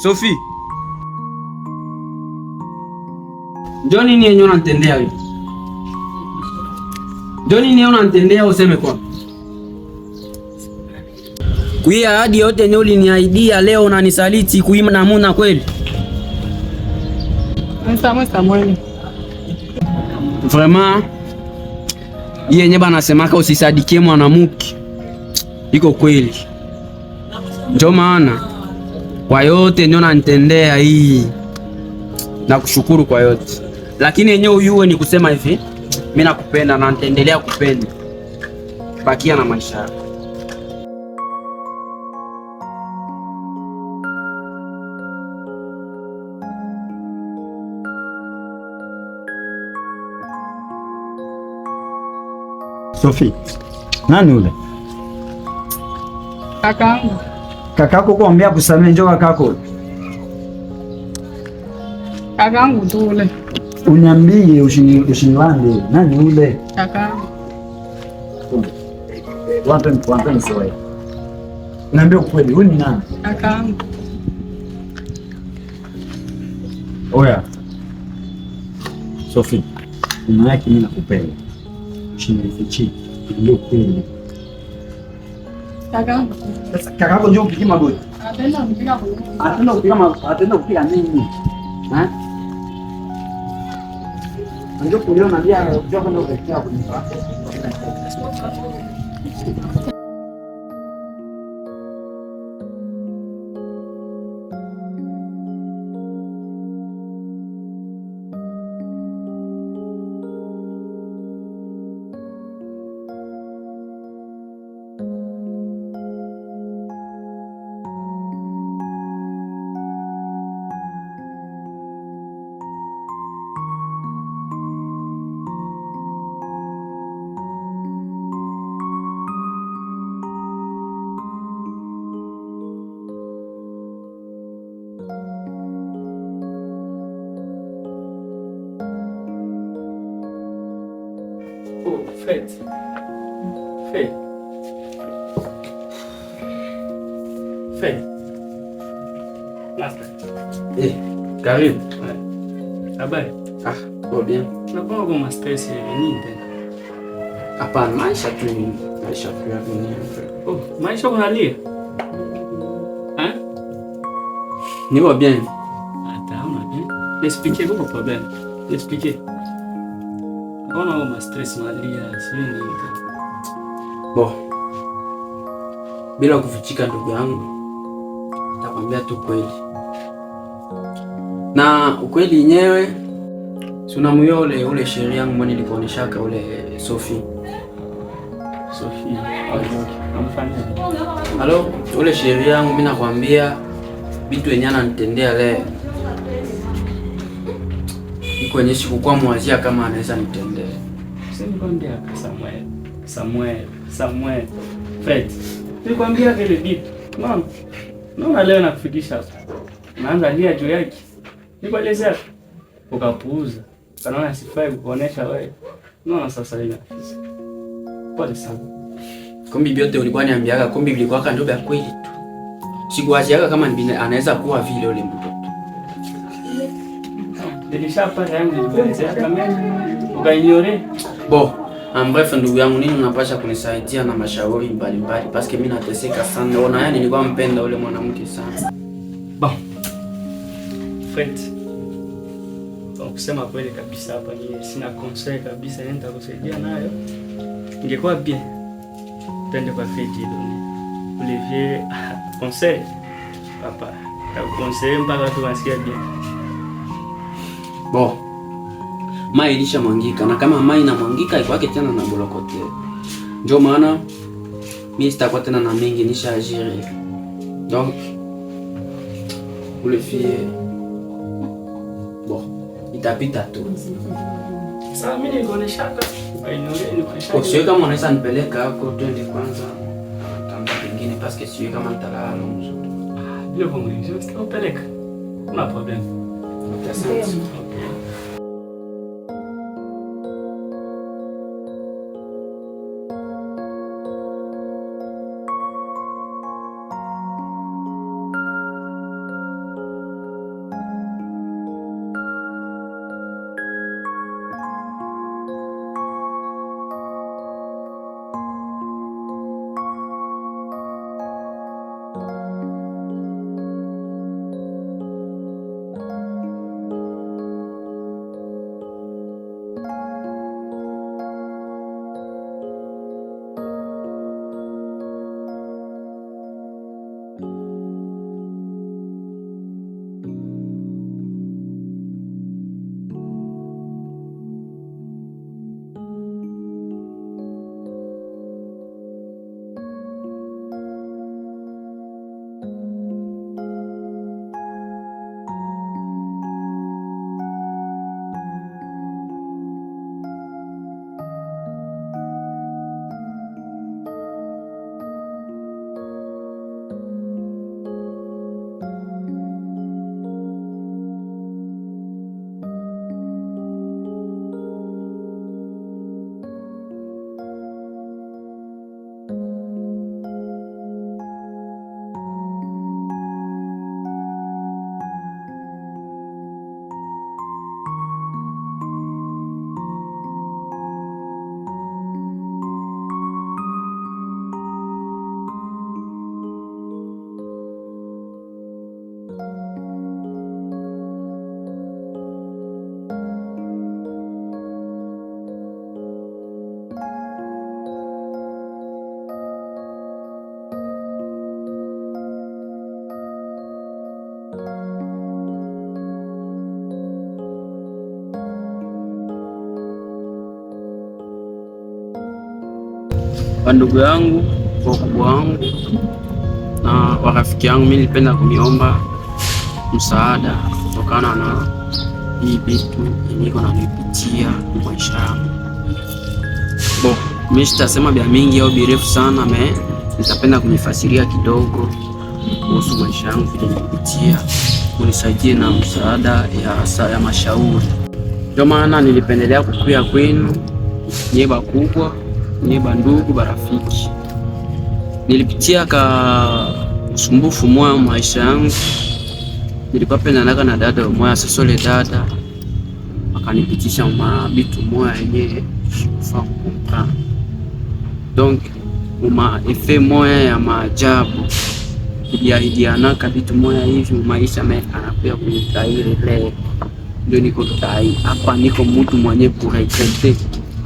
Sophie. Njoo nini yenye unanitendea wewe? Njoo nini unanitendea useme kwa? Kuia ahadi yote yenye uliniahidia leo unanisaliti kuima namuna kweli? Samuel. Vraiment yenye banasemaka usisadikie mwanamke iko kweli. Ndio maana kwa yote ndio nanitendea hii, nakushukuru kwa yote, lakini yenyewe uyuwe ni kusema hivi, mimi nakupenda na nitaendelea kupenda. Bakia na maisha yako. Sophie, nani ule? Kakaangu. Kakako kuambia kusamehe, njoo kakako. Kakaangu tu ule. Uniambie ushinilande, nani ule? Kakaangu. Wape msoe. Niambie ukweli, huyu ni nani? Kakaangu. Oya. Sophie, maana yake mimi nakupenda. Usinifichie. Niambie ukweli. Kakaangu. Sasa kakako njoo upige magoti. Anapenda kupiga magoti. Atenda kupiga magoti, atenda kupiga nini? Eh? Njoo kuliona bia, njoo kwenda kupiga kunipa. Oh, Fred. Fred. Fred. Master. Eh, karibu. Habari? Ah, poa bien. Nakuwa kwa stress hivi nini tena? Hapana, maisha tu ni maisha tu ya dunia. Oh, maisha kunalia? Eh? Niko bien. Attends, on a bien. Expliquez quoi problème? Expliquez. Mbona una stress unalia? Sijui nini tena. Bo. Bila kufichika ndugu yangu, nitakwambia tu kweli. Na ukweli yenyewe si unamjua ule chérie yangu mwenye nilikuoneshaka ule Sophie. Sophie. Okay, okay. Amfanya. Halo, ule chérie yangu mimi nakwambia vitu yenyewe ananitendea leo. Iko yenye sikukuwa mwazia kama anaweza nitendea. Sinikwambia Samuel. Samuel, Samuel. Fred. Nilikwambia vile vitu. Unaona? Unaona leo nakufikisha hapa. Naanza lia juu yake. Nikuelezea. Ukapuuza. Kanaona sifai kukuonesha wewe. Unaona sasa hivi nafisi. Pole sana. Kumbi vyote ulikuwa niambiaga, kumbi vilikuwa ndio vya kweli tu. Sikuwaziaga kama anaweza kuwa vile ule mtoto. Nilishapata yangu nilikuelezea kama ukaignore. Bo, en bref ndugu yangu, nini unapasha kunisaidia na mashauri mbalimbali parce que mimi nateseka sana. Ona, yani nilikuwa mpenda ule mwanamke sana. Bon. Fred. Bon, kusema kweli kabisa hapa ni sina conseil kabisa yani nitakusaidia nayo. Ingekuwa bien. Twende kwa Fred Dieudonné. Olivier conseil. Papa, takuconseiller mpaka watu wanasikia bien. Bo. Mai ilisha mwangika na kama mai inamwangika iko yake tena na bolokote. Ndio maana mimi sitakuwa tena na mingi nisha agir. Donc ule fille bon, itapita tu. Sasa mimi nilikuoneshaka. Aignore nilikuoneshaka. Kwa sio kama unaweza nipeleka huko twende kwanza. Tamba pengine parce que sio kama nitalala mzuri. Bila kumweleza, sitakupeleka. Kuna problem. Asante. Okay. Bandugu yangu, wakubwa wangu na warafiki yangu, mimi nilipenda kumiomba msaada kutokana na hii vitu niko nanipitia maisha yangu. Bon, mimi sitasema bya mingi au birefu sana, mais nitapenda kunifasiria kidogo kuhusu maisha yangu vile nilipitia, unisaidie na msaada ya mashauri. Ndio maana nilipendelea kukuya kwenu nyie bakubwa, nyie bandugu, barafiki. Nilipitia ka usumbufu moya maisha yangu, nilikuwa pendanaka na dada moya. Sasa ile dada akanipitisha mabitu moya yenye sikufaa kucomprendre, donc uma effet moya ya maajabu kujiahidianaka vitu moya hivi maisha mais anakuya kunitrahir. Leo ndio niko tai hapa, niko mtu mwenye kuregretter,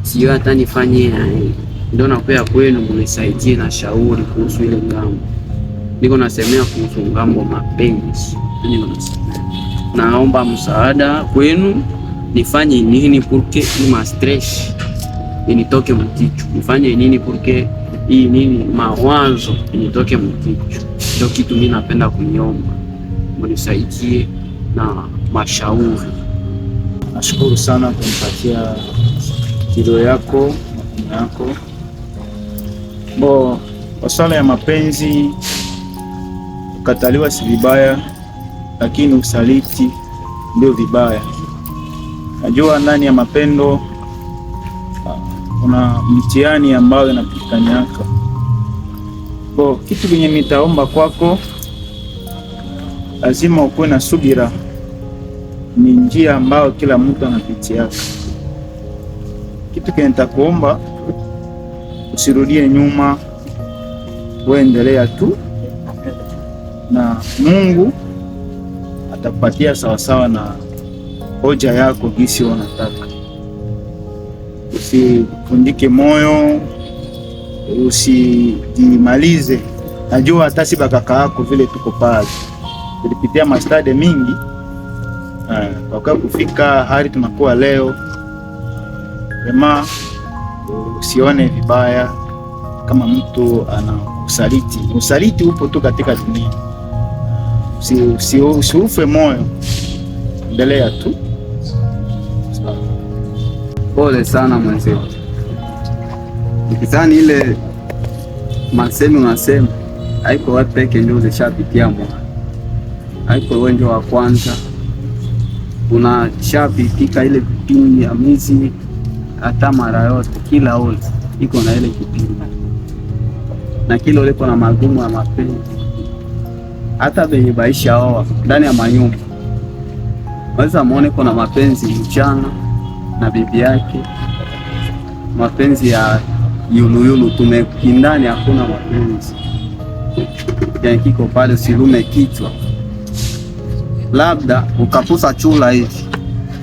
sio hata nifanye. Ndio nakuya kwenu munisaidie na shauri kuhusu ile ngambo. Niko nasemea kuhusu ngambo mapenzi, niko nasemea, naomba msaada kwenu, nifanye nini pour que hii stress initoke mkichwa, nifanye nini pour que hii nini mawazo initoke mkichwa. Ndio kitu mimi napenda kuniomba munisaidie na mashauri. Nashukuru sana kunipatia kilio yako, magumu yako. Bon, kwa swala ya mapenzi, kukataliwa si vibaya, lakini usaliti ndio vibaya. Najua ndani ya mapendo kuna mtihani ambayo inapitikaniaka. Bon, kitu kenye nitaomba kwako, lazima ukuwe na subira. Ni njia ambayo kila mtu anapitiaka. Kitu kenye nitakuomba, usirudie nyuma, uendelea tu na Mungu atakupatia sawasawa na hoja yako gisi unataka. Usifundike moyo, usijimalize. Najua hata si bakaka yako vile tuko pale, tulipitia mastades mingi kwa kufika hali tunakuwa leo. Wema, usione vibaya kama mtu anakusaliti. Usaliti upo tu katika dunia. Usiufe moyo, endelea tu. Pole sana mwenzetu, nikizani ile masemi unasema haiko wewe peke ndio ulishapitia mwana, haiko wewe ndio wa kwanza unashapitika ile vipindi ya mizi hata mara yote, kila ule iko na ile kipindi na kila ule na magumu ya mapenzi, hata benye baisha oa ndani ya manyumba waweza muone kuna mapenzi mchana na bibi yake, mapenzi ya yuluyulu tumekindani, hakuna mapenzi yani kiko pale, usilume kichwa, labda ukapusa chula hivi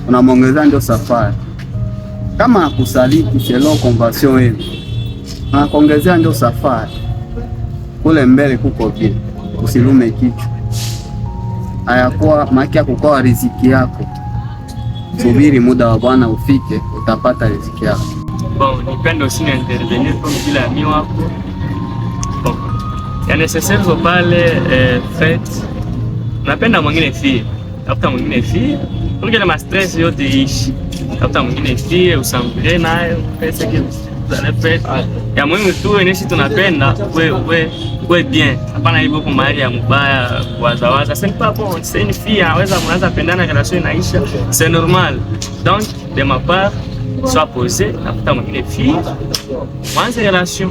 unamwongezea ndio safari. Kama akusaliti selon convention hivi anakuongezea ndio safari kule mbele, kuko vile, usilume kichwa, hayakuwa maki kukoa riziki yako. Subiri muda wa Bwana ufike, utapata riziki yako. Bon, nipende aussi intervenir comme vile ami wako. Bon, ya nécessaire zo pale fait napenda mwingine fille, tafuta mwingine fille pour que ma stress yote ishi. Tafuta mwingine fille usangule naye pesa que vous allez faire. Ya muhimu tu eneshi tunapenda we bien. Hapana hivyo kwa mahali ya mubaya wazawaza. C'est pas bon, c'est une fille anaweza mwanza pendana relation inaisha. C'est normal. Donc de ma part, sois posé, tafuta mwingine fille, mwanze relation.